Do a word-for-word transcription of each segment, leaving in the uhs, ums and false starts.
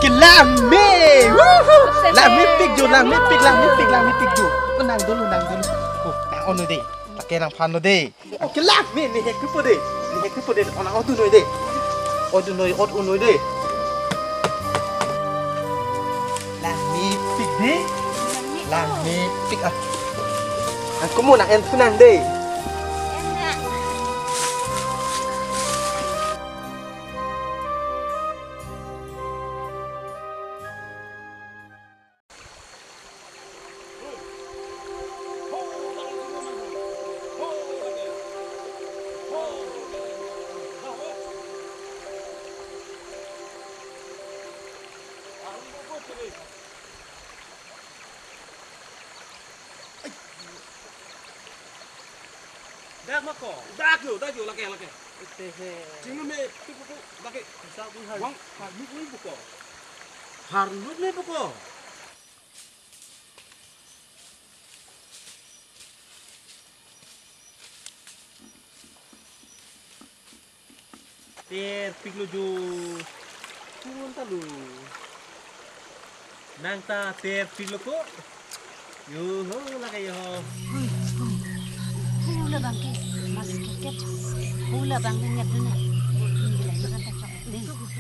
Kelangme! Woohoo! Langmepik jo, langmepik, langmepik, langmepik jo. Oh, nang dolo, nang dolo. Oh, nang-on noi dei. Lake nangphan noi dei. Oh, kelangme, ne hek thupo dei. Ne hek thupo dei. Oh, nang-on noi dei. On noi, on noi dei. Langmepik dei. Langmepik ah. Nang komo nang-en thu nang dei. Dak ma ko? Dak jo, dak jo, lake, lake. Ite he. Chinglu me, tu buku, lake. Sa bu har. Wang, har, mu, mu buku. Har, mu, mu buku. Terpiklo jo. Kun ta lo. Nang ta terpiklo ko. Yo ho, lake yo ho. Hula bangke, mas kiket. Hula bangke ngat duna. Hula bangke ngat duna.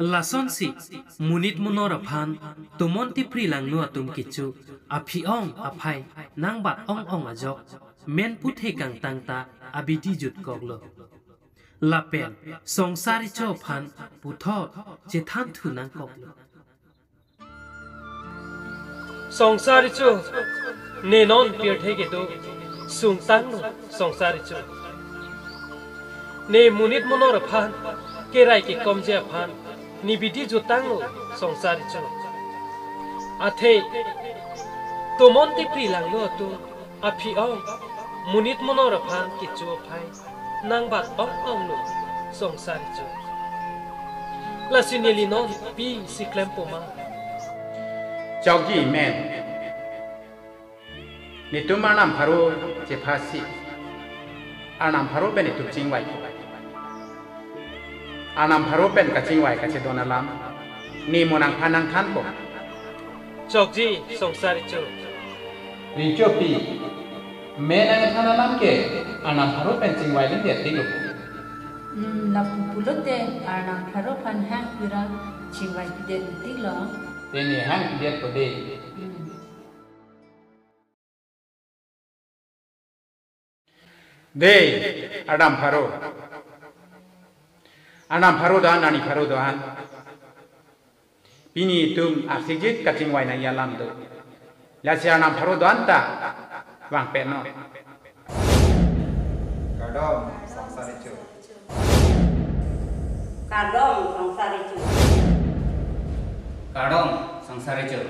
Lasonsi, monit monor aphan, tomon tipri langno atum kecho, aphi-ong aphai, nangbat ong-ong ajok, men puthe kangtang ta, abidi jutkoklo. Lapen, songsar recho aphan, puthot, chethan thu nangkoklo. Songsar recho, ne non pirthe kedo, sungtanglo songsar recho. Ne monit monor aphan, kerai kekomji aphan, ne bidi juttanglo songsar recho. Athe, tomon tipri langno atum, aphi-ong, monit monor aphan kecho aphai, nangbat ong-onglo songsar recho. Lasi neli non pisi klempo ma? Chokji men. Netum Arnam Pharo chephasi. Arnam Pharo pen netum chingvai. Arnam Pharo pen kachingvai kachedon alam. Ne mo nangphan nangthanpo. Chokji songsar recho. Rechopi. Men nangthan alam ke Arnam Pharo pen chingvai lingdet tiklo. Hmm, lapu pulote Arnam Pharo aphan hang pira chingvai pidet tiklo. Te ne hang pidetpo dei. Hmm. Dei, Arnam Pharo. Arnam Pharo do-an, Arni Pharo do-an. Pini itum arsikjit kachingvai nangji alam do. Lasi Arnam Pharo do-an ta vangpetnon. Kardom, songsar recho. Kardom, songsar recho. Kardom, songsar recho.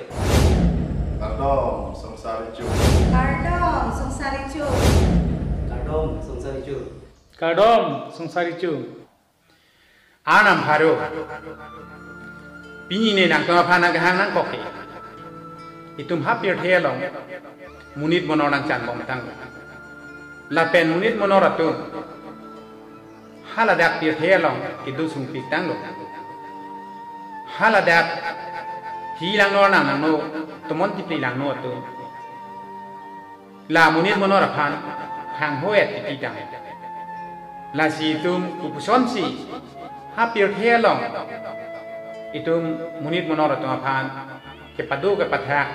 Kardom, songsar recho. Kardom, songsar recho. Kardom, songsar recho. Kardom, songsar recho. Arnam Pharo. Pini ne nangtum aphan nangkehang nangkok ke. Itum ha pirthe along monit monor nangchanbomtang. Lapen monit monor atum haladak pirthe along kedo sungpiktanglo. Haladak hi langno nang nangno tomon tipri langno atum. La monit monor aphan hangho-et titi tang. Lasi itum kopusonsi ha pirthe along itum monit monor atum aphan kepado kepathak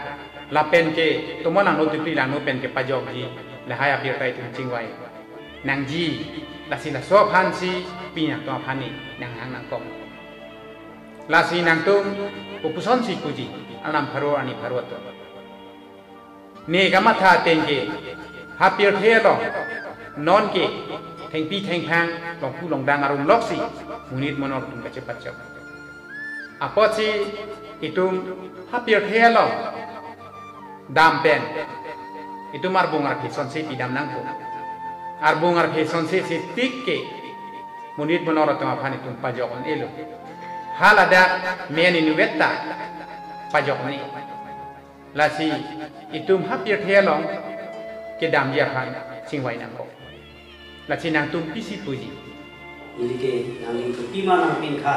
lapen ke tomon langno tipri langno pen kepajokji lahai apirta itum chingvai nangji, lasi laso aphansi pini nangtum aphan ne nanghang nangkok. Lasi nangtum kopusonsi puji Arnam Pharo Arni Pharo atum. Ne kamatha ateng ke ha pirthe along non ke thengpi thengphang longpu longdang arum loksi monit monor atum kachepachok. Apotsi itum ha pirthe along dam pen itum arbung arphe sonse pidam nangpo. Arbung arphe sonse si tik ke monit monor atum aphan itum pajok un-elo. Haladak men inutvet ta pajok un-e. Lasi itum ha pirthe along kedamji aphan chingvai nangkok. Lasi nangtum pisi puji? Neli ke nanglitum pima nangpingkha,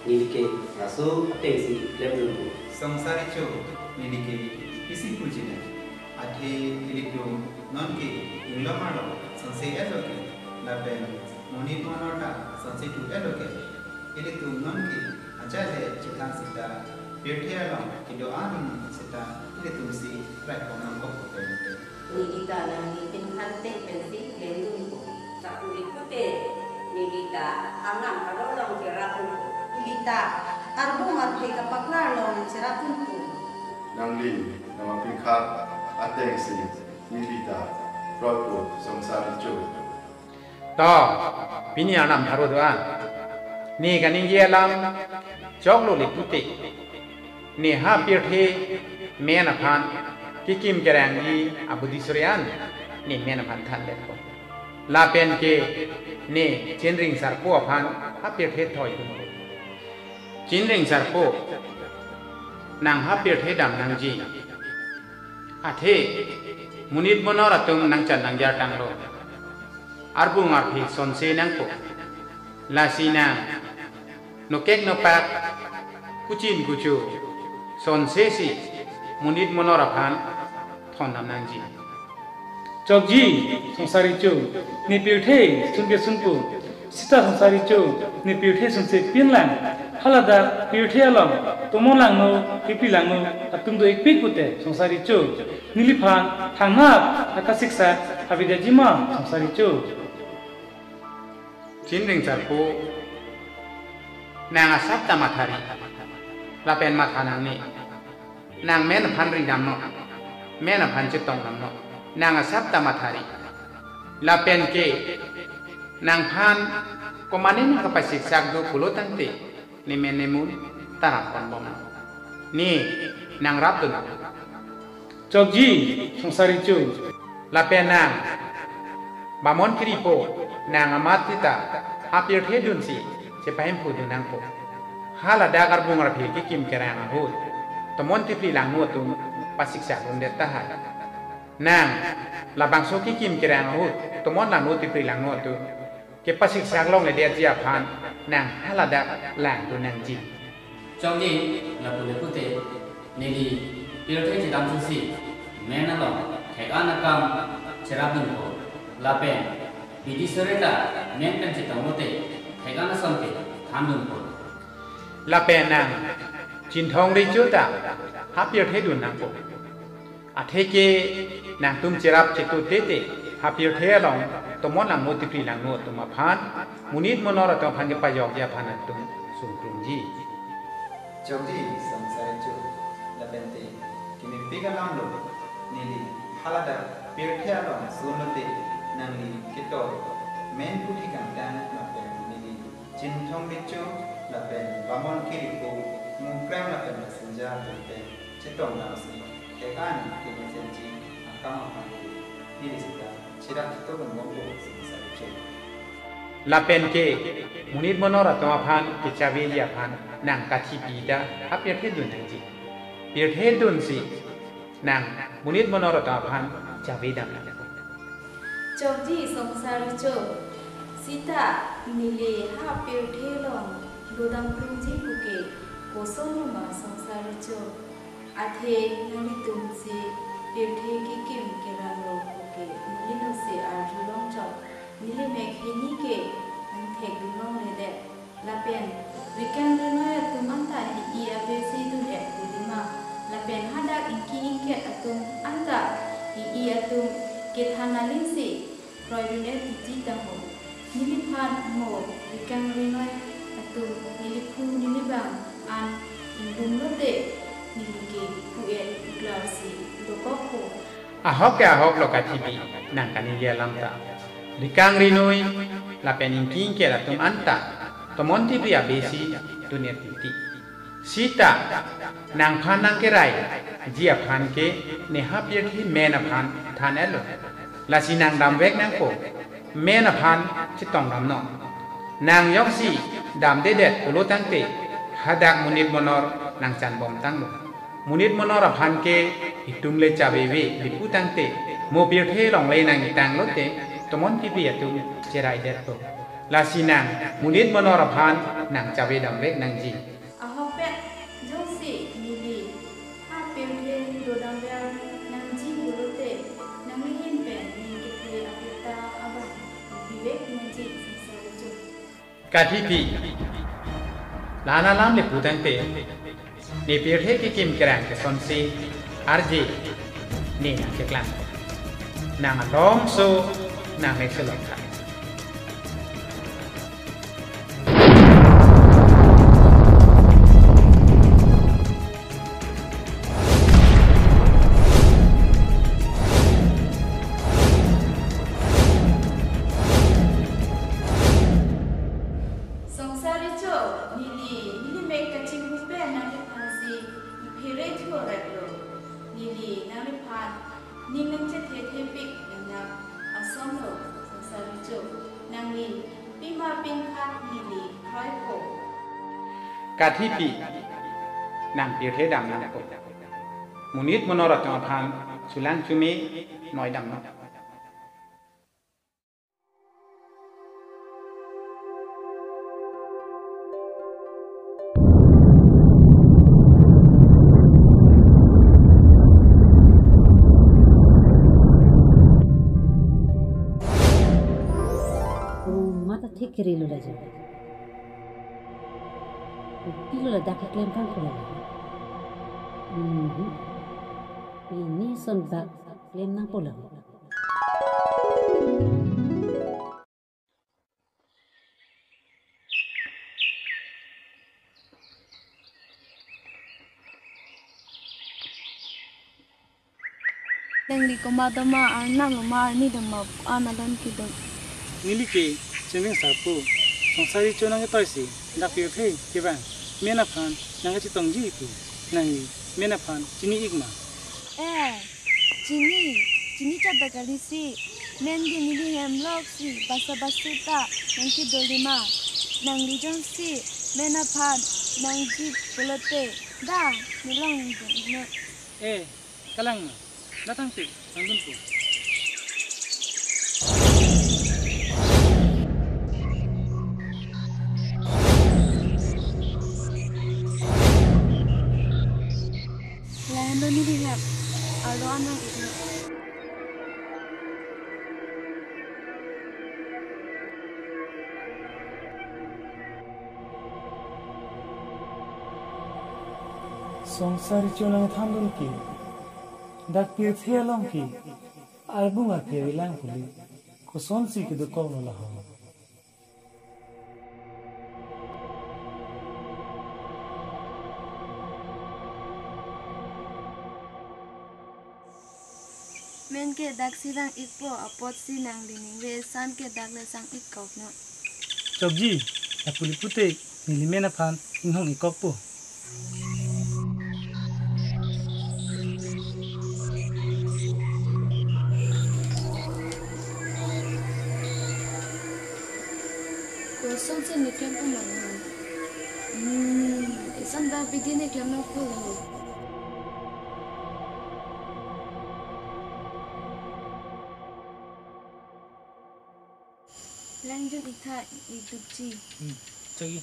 neli ke laso atengsi klemdunpo. Songsar Recho, neli ke pisi puji nang. Athe ilitum nonke inglong arlo sonse-etlo ke, lapen monit monor ta sonse tu-etlo ke. Ilitum nonke ajaje chethang sita pirthe along kedo-an sita ilitumsi raikong nangkok pen. Neli ta nangli pingkhan teng pensi klemdunpo. Lapu le pute neli ta hangnam arlo along cherapdunpo. Neli ta arbung arphe kapaklar along cherapdunpo. Nangli nangpingkha atengsi neli ta rotpo, Songsar Recho. To, pini arnam pharo do-an. Ne kaningje alam choklo le pute, ne ha pirthe men aphan kekim kerangji abidi sore an ne men aphan thanletpo. Lapen ke ne Chinring Sarpo aphan ha pirthe thoidunpo. Chinring Sarpo, nang ha pirthe dam nangji. Athe monit monor atum nangchan nangjar tanglo. Arbung arphe sonse nangpo. Lasi nang nokek nopak, kuchin kuchu sonsesi monit monor aphan thondam nangji. Chokji, Songsar Recho, ne pirthe sunke sunpo. Sita Songsar Recho, ne pirthe sunse pinlang. Haladak pirthe along tomon langno, kepri langno atum do-ikpik pute, Songsar Recho. Neliphan thangnat akasiksak avedaji ma, Songsar Recho? Chinring Sarpo, nang asap ta mathari, lapen matha nangne. Nang men aphan ridamnon, men aphan chetongdamnon. Nang asap ta mathari. Lapen ke nangphan komane nangkapasiksak do pulo tangte, ne men ne mun ta rapponbom. Ne nang rapdun. Chokji, Songsar Recho. Lapen nang bamon kiripo, nang amat sita ha pirthe dunsi chepahemphu dun nangpo. Haladak arbung arphe kekim kerang ahut tomon tipri langno atum pasiksak undet tahai. Nang labangso kekim kerang ahut tomon langno tipri langno atum kepasiksak longledetji aphan nang haladak langdun nangji. Chokji, lapu le pute neli pirthe chedam thusi men along thek-an akam cherapdunpo. Lapen bidi sore ta men pen chetong lote thek-an ason ke thandunpo. Lapen nang Chinthong Recho ta ha pirthe dun nangpo. Atheke nangtum cherap chetut tete ha pirthe along tomon langno tipri langno atum aphan, monit monor atum aphan kepajokji aphan nangtum sungkrungji. Chokji, Songsar Recho, lapen te kemepik alamlo, neli haladak pirthe along sunlote nangli ketor men puthi kangtang lapen neli Chinthong Recho lapen bamon kiripo, Mukrang lapen Messenger lapen chetongdamsi thek-an kemesenji akam aphan neli sita cherap chetongdunbompo, Songsar Recho. Lapen ke monit monor atum aphan kechaveji aphan nang kathi pita ha pirthe dun nangji. Pirthe dunsi nang monit monor atum aphan chavedam nang. Chokji, Songsar Recho, sita neli ha pirthe along dodam plungji puke kosonlo ma, Songsar Recho? Athe nanglitumsi pirthe kekim keranglo puke neli nosi arjulong chok. Neli mek hini ke nangthekdun longledet. Lapen rikang rinoi atum anta i-i abesi dun-et pudima. Lapen hadak ingki ingket atum anta i-i atum kethan aling si kroidun-et titi taho. Neliphan mo rikang rinoi atum neliphu nelibang an ingbumlote neli ke pu-et klarsi dokokpo. Ahok ke ahoklo kathipi nang kaningje alam ta. Rikang rinoi lapen ingki ingket atum anta tomon tipri abesi dun-et titi. Sita nangphan nangkeraiji aphan ke ne ha pirthe men aphan than-etlo. Lasi nang damvek nangpo, men aphan chetongdamnon. Nang joksi damdedet pulo tangte, hadak monit monor nangchanbom tanglo. Monit monor aphan ke itum le chaveve le pu tangte, mo pirthe along le nang-itanglo te, tomon pipi atum cheraidetpo. Lasi nang monit monor aphan nang chave damvek nangji. Ahokpet jongsi neli ha pirthe dodamver nangji pulote, nangli ahin pen ning kethe apirta abang pivek nangji Songsar Recho. Kathipi, la-an alam le pu tangte, ne pirthe kekim kerang kesonsi arje ne nangkeklang. Nang alongso nang mek selok tha. Songsar Recho, neli, neli mek kachinghu pen nangliphansi iphere thureklo. Neli nangliphan ning nangchethe thepik nang asonlo, Songsar Recho. Nangli pima pinkhat neli kroipo. Kathipi, nang pirthe dam nangpo. Monit monor atum aphan sulang chume noi dam nang. Oh, mata thik kiri lo lajo. Pilo ladak keklem tang ko la. Mhm. Pini ason bak klem nangpo la. Nangli komat doma, arnam doma, arni doma, an alon kedo. Neli ke Chemeng Sarpo, Songsar Recho nangketoi si, dak pirthe kevang men aphan nangkachetongji pu. Nangli men aphan chini-ik ma? Eh, chini, chini chot dak kali si, men ke neli hem lok si basa basu ta nangkedolima. Nangli jongsi men aphan nangji pulote, da, nelong dun no. Eh, kalang ma, datang tik, nangdunpo. Lain lo neli hem, alo anang ikno. Songsar Recho nangthandun ke, dak pirthe along ke arbung arphe avelang pule, kosonsi kedokok lo laho. Men ke dak si vang-ikpo apotsi nangli ningve san ke dak le sang-ikkok no. Chokji, apuli pute neli men aphan inghong-ikkokpo. Kosonsi ne klempo ma? Hmm, isam dak bidi ne klem nangpo lo. Lang jun-ik tha, ik-dukji. Hmm, chokji.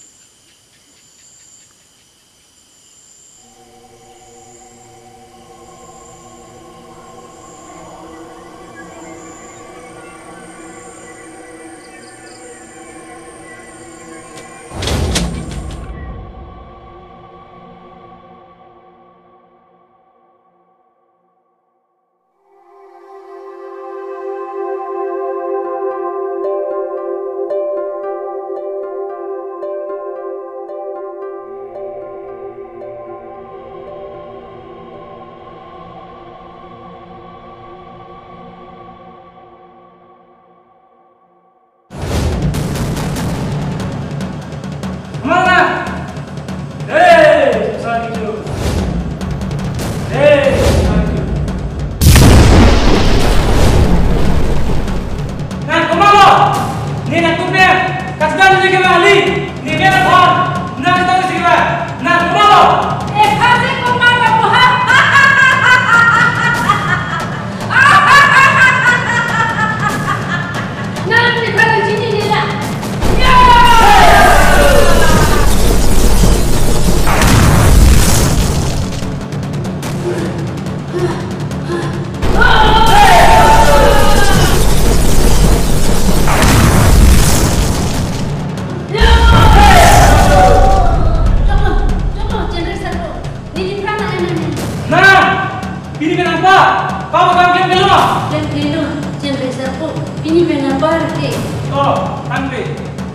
Kemali, ni kena phone, nang tahu sih, Pak? Nang kenapa? Eh, kasih kau mana, Pak? Nang ni kalau sini ni lah. Ya! Choklo, choklo, General Sarpo. Neli pran na enan ni. Na, pini pen apa? Papa kam kem kelo? Kem kelo, General Sarpo. Pini pen apa ke? Oh, angke.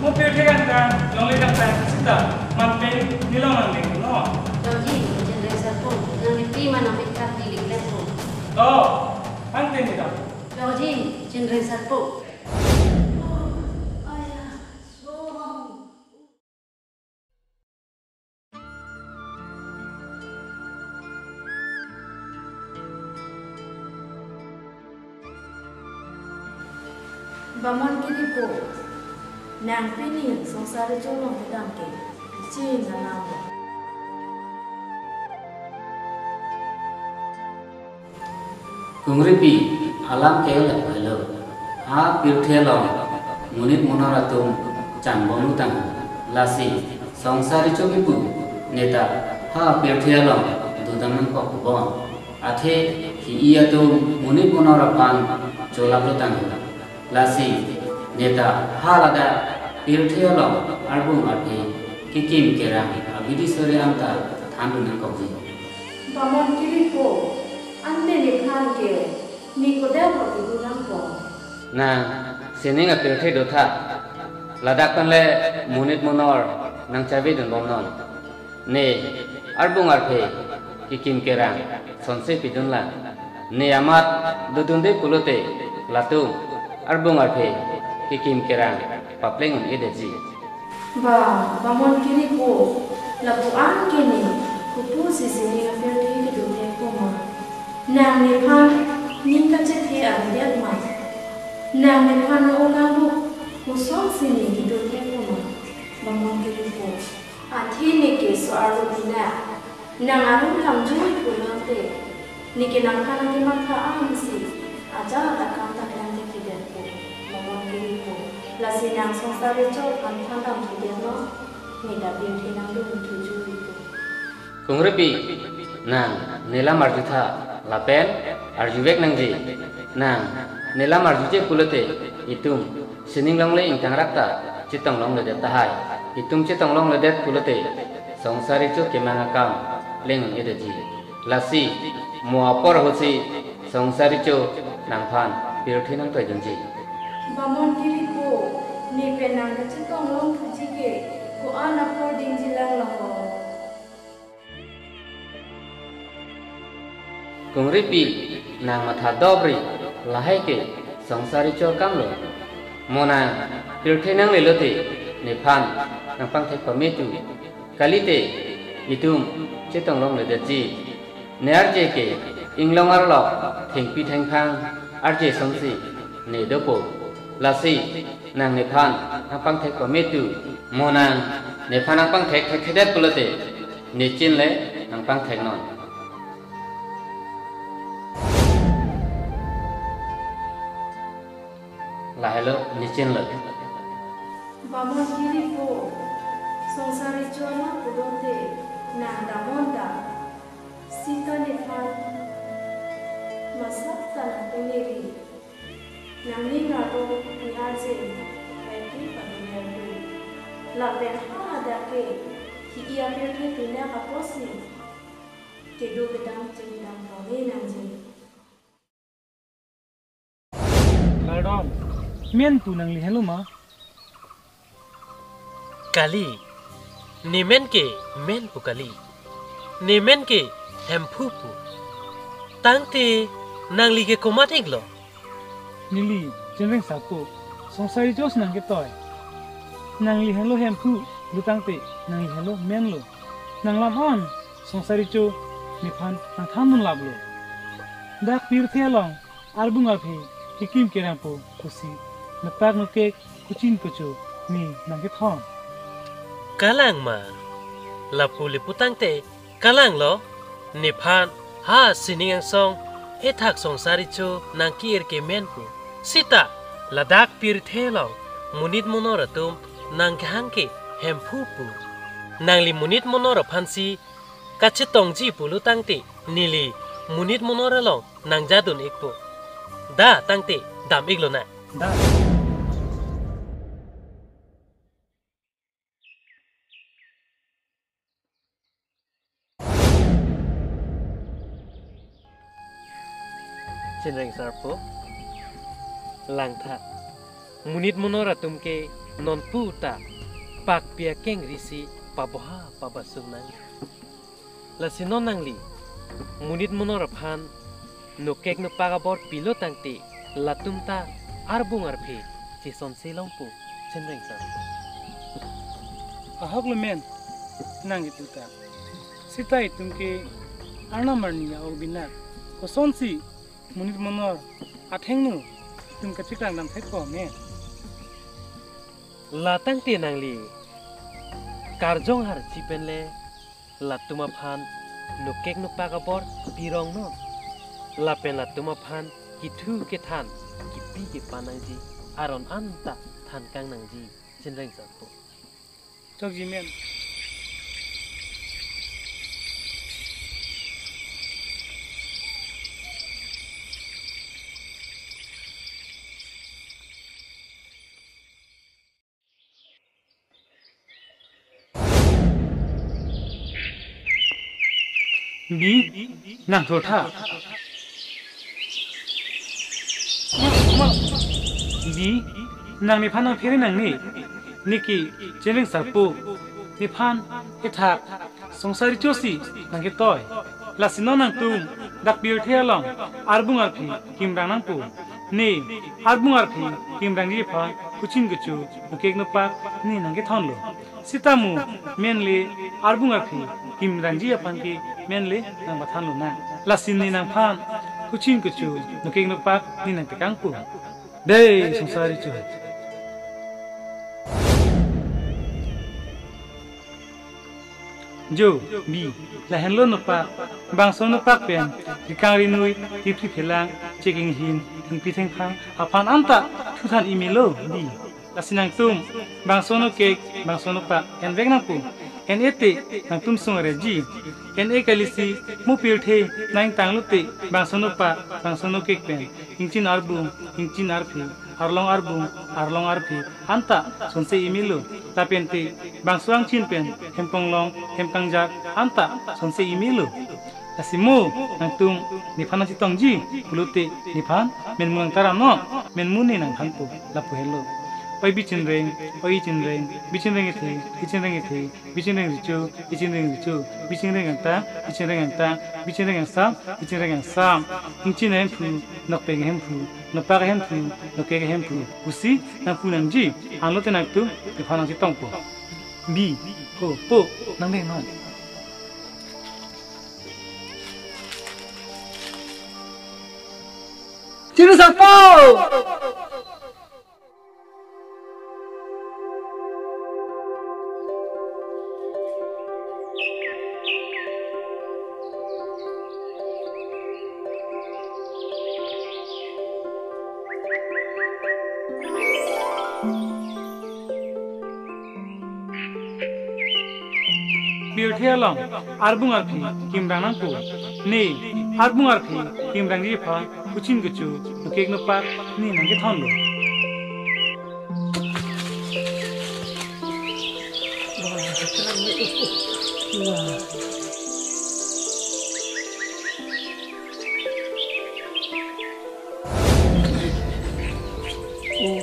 Mo pirthe kan kan, longle kan kan, sita. Man pen nilong nang ding, no? Jauji, General Sarpo. Nang ni pi mana pekar di lik lepo. Oh, angke ni dam. Jauji, General Sarpo. Bamon kiripo, nang pini Songsar Recho along kedam ke, chin na nang. Kungripi alam ke lapu helo. Ha pirthe along monit monor atum changbom lutang, lasi Songsar Recho kipu neta ha pirthe along dodam nangkok bon. Athe hi-i atum monit monor aphan cholap lutang. Lasi neta ha ladak pirthe along arbung arphe kekim kerang abidi sore anta thandun nangkokji. Bamon kiripo, ante nephan ke, ne kodak lo kedun nangpo. Nang sining apirthe dotha, ladak pen le monit monor nang chavi dunbom non. Ne arbung arphe kekim kerang sonse pidun lang. Ne amat dodunde pulote latum arbung arphe kekim kerang papleng un-edetji. Ba, bamon kiripo, lapu-an ke ne kopusi sining apirthe kedo thekpo ma? Nang nephan ning kachethe avedet ma? Nang nephan no okang bu kosonsi ne kedo thekpo ma? Bamon kiripo. Athe ne ke so-arlo pina, nang arum lam jui pulote, ne ke nangphan kematha ansi ajat akam ta klem thekthedetpo, bamon kiripo. Lasi nang Songsar Recho aphan thandam thedetnon, ne ta pirthe nangdun thujuipo. Kungripi, nang nelam arjutha lapen arjuvek nangji. Nang nelam arjuje pulote itum sining longle ingtangrak ta chetong longledet tahai. Itum chetong longledet pulote Songsar Recho kemang akam pleng un-edetji. Lasi mo apor ahutsi Songsar Recho nangphan pirthe nangtoidunji. Bamon kiripo, ne pen nang kachetong longthuji ke ko-an apor dingjilang lo? Kungripi, nang matha dobri, lahai ke Songsar Recho akam lo. Mo nang pirthe nanglelo te nephan nangpangthek pame tu. Kalite itum chetong longledetji. Ne arje ke inglong arlo thengpi thengphang arje sonsi ne dopo. Lasi nang nephan nangpangthek pame tu. Mo nang nephan nangpangthek thekthedet pulote, ne chin le nangpangtheknon. Lahelo ne chin lo. Bamon kiripo, Songsar Recho alam pulote nang damnon ta. Sita nephan masak ta nangpengeri. Nangning arlo ne arje, kaike padunia tu. Lapen ha adak ke hi-i apirthe pina apotsi kedo kedam chingdam pame nangji. Kardom, men pu nangli henlo ma? Kali, ne men ke men pu kali. Ne men ke Hemphu pu. Tangte nangli ke komat-iklo? Neli Chinreng Sarpo, Songsar Recho si nangketoi. Nangli henlo Hemphu, lutangte nangli henlo menlo. Nang lam-an Songsar Recho nephan nangthandun laplo. Dak pirthe along arbung arphe kekim kerang po pusi, nepak nukek, kuchin kucho ne nangkethom. Kalang ma? Lapu le pu tangte kalanglo. Nephan ha sining angsong ethak Songsar Recho nangke-er ke men pu. Sita ladak pirthe along monit monor atum nangkehang ke Hemphu pu. Nangli monit monor aphansi kachetongji pulo tangte neli monit monor along nangjadun ikpo. Da tangte dam iklonang. Da. Chinreng Sarpo, langtha. Monit monor atum ke nonpu ta pakpi akengri si paboha pabasung nang. Lasi non nangli monit monor aphan nokek nopak abor pilo tangte latum ta arbung arphe chesonse longpo, Chinreng Sarpo. Ahok lo men, nang itu ta. Sita itum ke arnam arni a-ok binar. Kosonsi monit monor athengno itum kacheklang dam thek ko men. La tangte nangli karjong harchi pen le latum aphan nokek nopak abor pirong non. Lapen latum aphan kithu kethan kipi kepa nangji aron anta than kang nangji, Chinreng Sarpo. Chokji men. Bi, nang thotha. Bi, nang nephan nangphere nangne. Neke Chinreng Sarpo, nephan ethak Songsar Recho si nangketoi. Lasi non nangtum dak pirthe along arbung arphe kimrang nangpo. Ne arbung arphe kimrangji aphan kuchin kuchu nokek nopak ne nangkethonlo. Sitamo men le arbung arphe kimrangji aphan ke men le nangpathanlonang. Lasi ne nangphan kuchin kuchu nokek nopak ne nangtekangpo. Dei Songsar Recho. Jo, bi, lahenlo nopak, bangso nopak pen, rikang rinui, tipri phelang, chekinghin, thengpi thengphang, aphan anta thuthan imelo, bi. Lasi nangtum bangso nokek, bangso nopak envek nangpo. En-e te nangtum sung areji. En-e kalisi mo pirthe nang tanglo te bangso nopak, bangso nokek pen ingchin arbung, ingchin arphe, arlong arbung, arlong arphe anta sonse imelo. Lapen te bangso angchin pen hem konglong, hem kangjak anta sonse imelo. Lasi mo nangtum nephan nangchetongji pulote nephan menmu nangtaram non, menmu ne nangthanpo, lapu helo. Oi bichinreng, oi ichinreng, bichinreng ethe, ichinreng ethe, bichinreng recho, ichinreng recho, bichinreng angtang, ichinreng angtang, bichinreng angsam, ichinreng angsam, ingchin ahemphu, nokpek ahemphu, nopak ahemphu, nokek ahemphu pusi nangpu nangji, anlote nangtum nephan nangchetongpo. Bi, ho, po, nangdeng non. Chinreng Sarpo! Pirthe along arbung arphe kimrang nangpo. Ne arbung arphe kimrangji aphan kuchin kuchu nokek nopak ne nangkethonlo. Oh,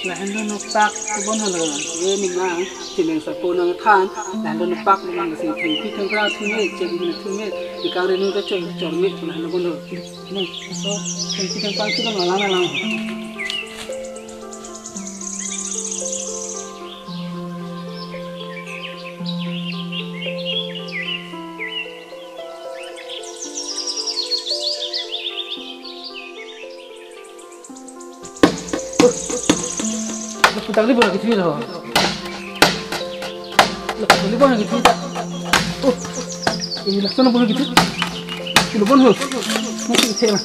lahenlo nopak, bon holo. Ye nimang, Chinreng Sarpo nangthan, lahenlo nopak, nimang si thengpi thengphra thume, chekinghin thume, rikang rinui ta chor chorme, lahenlo bon holo. Nang, so, thengpi thengphra si dong alang alang. Putang ni bola kiching lo. Lubon lagi kita. Oh, ini laksana pun gitu. Lubon ho. Nanti saya lah.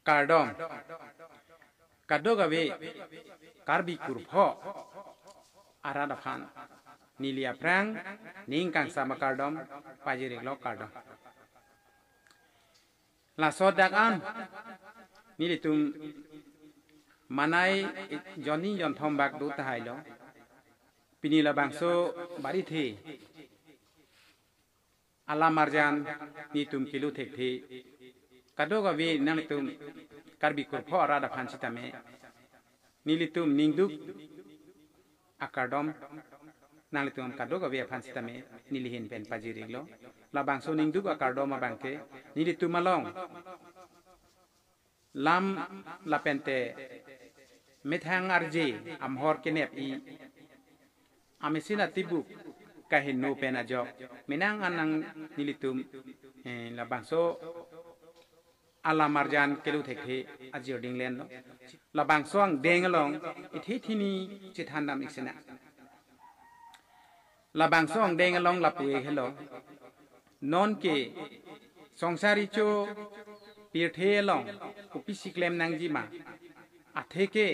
Kardom. Kadokave Karbi kurpho arat aphan neli aphrang ning kangsam akardom pajir-iklo, kardom. Laso adak an nelitum manai jonni jonthom bak do tahailo. Pini labangso barithe alam arjan nelitum kilo thekthe. Kadokave nanglitum Karbi kurpho arat aphan sitame nelitum ningduk akardom, nanglitum kadokave aphan sitame neli ahin pen pajir-iklo. Labangso ningduk akardom abangke nelitum along lam lapente methang arje amhor kenep-i amesina tibuk kaheno pen ajok menang anang nelitum, eh, labangso alam arjan kelo thekthe ajir dinglen lo. Labangso angdeng along ithe thini chethan dam-ik sena. Labangso angdeng along lapu-ik helo. Nonke songsar recho pirthe along kopisi klem nangji ma? Atheke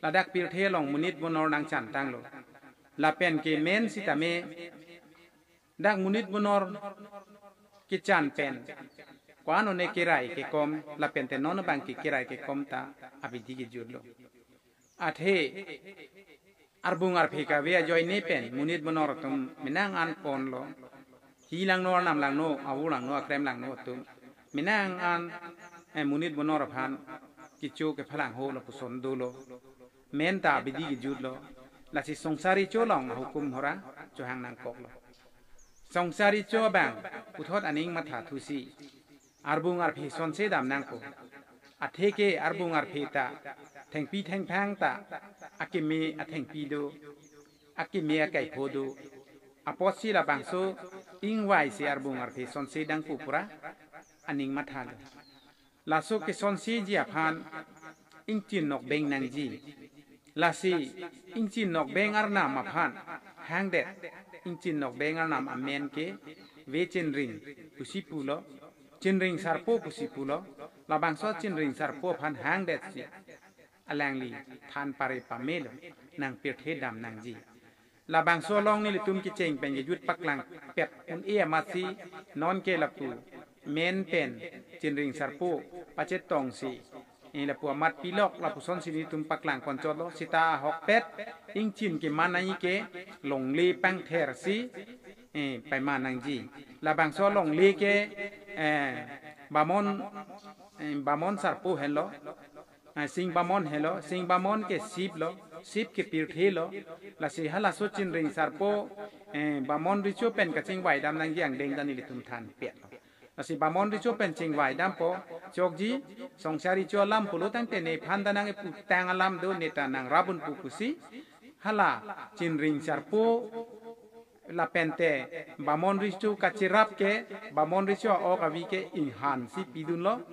ladak pirthe along monit bonor nangchan tanglo. Lapen ke men sitame dak monit bonor kechan pen ko-an one kerai kekom, lapente non abangke kerai kekom ta abidi kejutlo. Athe arbung arphe kave ajoine pen monit bonor atum menang an ponlo. Hi langno, arnam langno, avu langno, akrem langno atum menang an, eh, monit bonor aphan kecho kephalang ho lapuson dolo. Men ta abidi kejutlo. Lasi songsar recho along ahukum hora chohang nangkoklo. Songsar recho abang puthot aning matha thusi arbung arphe sonse dam nangpo. Atheke arbung arphe ta thengpi thengphang ta akeme athengpi do, akeme akaipho do. Apotsi labangso ingvaisi arbung arphe sonse dangpo pura aning mathalo. Laso kesonseji aphan ingchin nokbeng nangji. Lasi ingchin nokbeng arnam aphan hangdet, ingchin nokbeng arnam amen ke Ve Chinring pusi pulo, Chinring Sarpo pusi pulo. Labangso Chinring Sarpo aphan hangdetsi alangli than pare pamelo, nang pirthe dam nangji. Labangso along nelitum kecheng pen kejut paklang pet un-e amatsi nonke lapu men pen Chinring Sarpo pachetongsi, eh, lapu amat pilok lapusonsi nelitum paklang ponchotlo. Sita ahokpet ingchin keman nangji ke longle pangthersi, eh, paiman nangji. Labangso longle ke, eh, bamon, eh, bamon sarpo henlo. Ah, sing bamon helo, sing bamon ke sip lo, sip ke pirthe lo. Lasi halaso Chinring Sarpo, eh, bamon recho pen kachingvai dam nangji angdeng ta nelitum than pet lo. Lasi bamon recho pen chingvai dampo, chokji, songsar recho alam pulo tangte nephan ta nang-eputang alam do, neta nangrap unpo pusi, hala Chinring Sarpo lapente bamon recho kachirap ke, bamon recho a-ok avi ke inghansi pidunlo.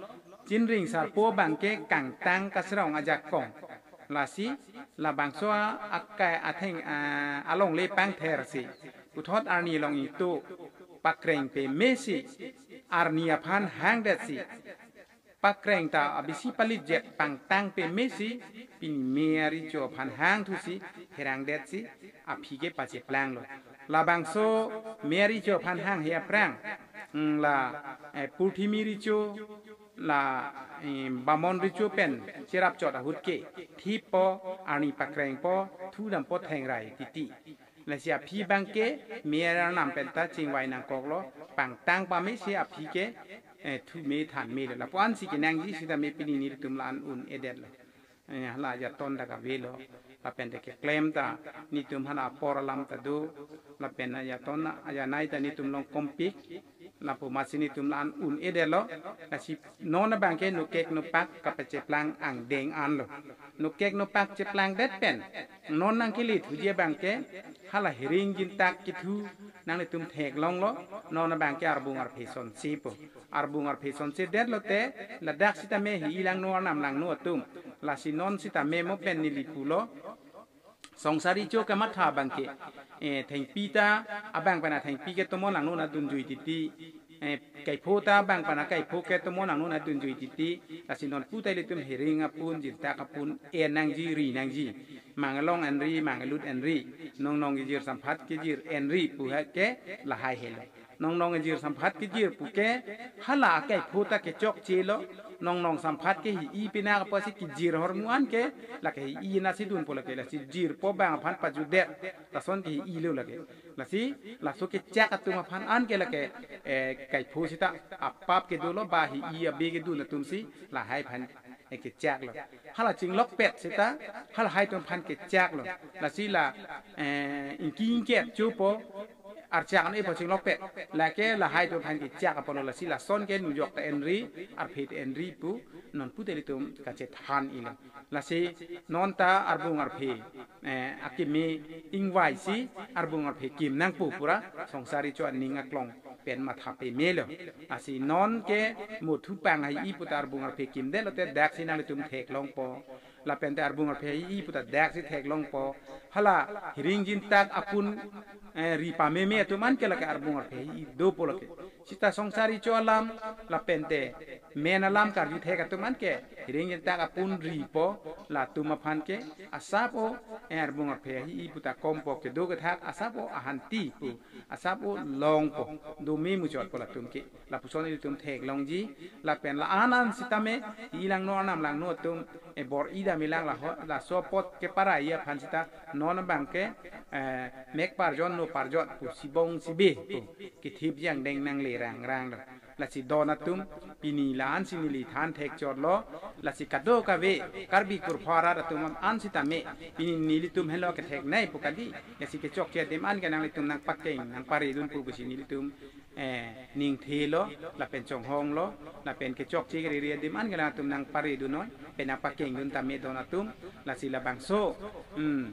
Chinring Sarpo abangke kangtang kasrong ajakong. Lasi labangso a-, akai atheng, ah, alongle pangthersi puthot arni along ingto pakreng pemesi arni aphan hangdetsi pakreng ta abisi palit jet pangtang pamesi pini me aricho aphan hangthusi herangdetsi aphi ke pacheplanglo. Labangso me aricho aphan hanghe aphrang, mm, la, eh, purthimi richo, la, eh, bamon richo pen cherapchot ahut ke thippo, arni pakrengpo, thudampo thengrai titi. Lasi aphi abangke me arnam penta chingvai nangkoklo, pangtang pamesi aphi ke, eh, thu me than melo. Lapu-ansi kenangji sitame pini nelitum la-an un-edetlo. Eh, hala ajaton ta kavelo. Lapen te keklem ta netum hala apor alam ta do. Lapen ajaton ajanai ta netum long kompik. Lapu amatsi netum la-an un-edetlo. Lasi non abangke nokek nopak kapacheplang angdeng anlo. Nokek nopak cheplangdet pen non nangkele thuji abangke hala hering jintak kethu nanglitum theklonglo. Non abangke arbung arphe sonsepo. Arbung arphe sonsedetlo te ladak sitame hi-i langno arnam langno atum. Lasi non sitame mo pen neli pulo. Songsari cho kematha abangke, eh, thengpi ta abang pen athengpi ke tomon langno na dunjui titi. Eh, kaipho ta abang pen akaipho ke tomon langno na dunjui titi. Lasi non puta ilitum hering apun, jintak apun, en nangji, ri nangji. Mang along enri, mang alut enri. Nongnong kejir samphat kejir enri pu ha ke lahai helo. Nongnong kejir samphat kejir pu ke hala akaipho ta kechokchelo. Nongnong samphat ke hi-i pinak apotsi kejir ahormu an ke lake hi-i nasi dunpo lake, lasi jirpo abang aphan pajudet. Lason ke hi-ilo lake. Lasi laso kechak atum aphan an ke lake, eh, kaipho sita apap kedolo ba hi-i abe kedun atumsi lahai aphan, eh, kechaklo. Hala chinglokpet sita halahai atum aphan kechaklo. Lasi la, eh, ingki ingkep chopo, archak an-epo chinglokpet. Lake lahai atum aphan kechak apotlo, lasi lason ke nujok ta enri, arphe ta enri pu non puta ilitum kachethan ilo. Lasi non ta arbung arphe, eh, akimi ingvaisi arbung arphe kim nangpo pura songsari cho aning aklong pen matha pamelo. Lasi non ke mo thupang hi-i puta arbung arphe kimdetlo te daksi nanglitum theklongpo. Lapen te arbung arphe hi-i puta daksi theklongpo. Hala hering jintak apun, eh, ri pameme atum an ke lake arbung arphe hi-i dopo lake. Sita songsari cho alam, lapen te men alam karju thek atum an ke hering jintak apun ripo, latum aphan ke asap o, eh, arbung arphe hi-i puta kompo, kedo kethak asap o ahanti pu, asap o longpo, do me muchotpo latum ke. Lapuson ilitum theklongji, lapen la-an an sitame hi-i langno arnam langno atum, eh, bor-i dam-i lang laho, laso apot keparai aphan sita non abangke, eh, mek parjon no parjon pu, sibong sibe pu kethipji angdeng nangle rangranglo. Lasi don atum, pini la-ansi neli than thekchotlo. Lasi kadokave Karbi kurpho arat atum an sitame pini nelitum helo ketheknei pu kali. Lasi kechokche adim an ke nanglitum nangpakeng nangpare dunpo pusi nelitum, eh, ningthelo, lapen chonghonglo, lapen kechokche keriri adim an ke nangtum nangpare dunnon, pen nangpakeng dun tame don atum. Lasi labangso, hmm,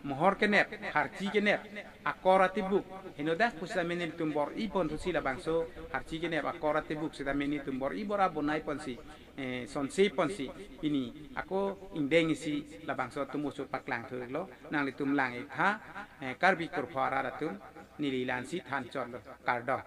mohor kenep, harchi kenep akor atibuk henodak pusitame nelitum bor-i ponthusi labangso harchi kenep akor atibuk sitame nelitum bor-i bor-a bonai ponsi, eh, sonse ponsi pini ako ingdeng isi labangso atum oso paklang thurlo. Nanglitum lang-iktha, eh, Karbi kurpho arat atum, neli la-ansi thanchotlo, kardom.